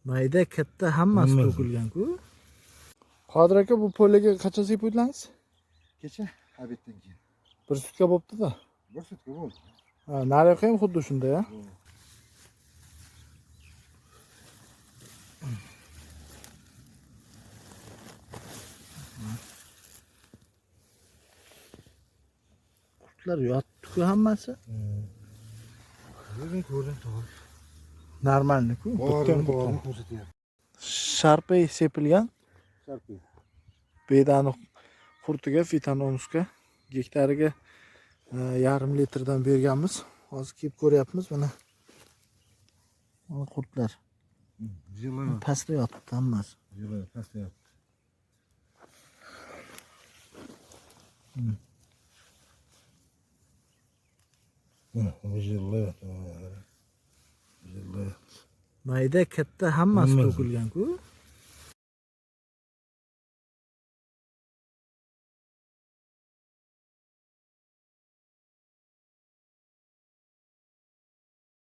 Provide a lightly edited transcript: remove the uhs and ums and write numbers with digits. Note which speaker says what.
Speaker 1: Mayda katta hammasi to'kilgan-ku. Qodir aka, bu поля ga qachon sepuvdingiz?
Speaker 2: Kecha обед dan keyin.
Speaker 1: Bir sutka bo'pti-da.
Speaker 2: Bir sutka bo'ldi.
Speaker 1: Ha, naryoqqa ham xuddi shunday, a? Qurtlar yotdi-ku hammasi.
Speaker 2: O'zing ko'rding, to'g'ri.
Speaker 1: Нормальный-ku.
Speaker 2: Borini borini ko'rsatyapti.
Speaker 1: Sharpay sepilgan.
Speaker 2: Sharpay.
Speaker 1: Bedani qurtiga, fitonomusga gektariga 0,5 litrdan berganmiz. Hozir kelib ko'ryapmiz mana. Mana qurtlar.
Speaker 2: Jilani.
Speaker 1: Pastda yotibdi hammasi.
Speaker 2: Jilani pastda yotibdi. Mana bu jillayapti. Jillayapti.
Speaker 1: Mayda katta hammasi
Speaker 2: Hammasi.
Speaker 1: to'kilgan-ku.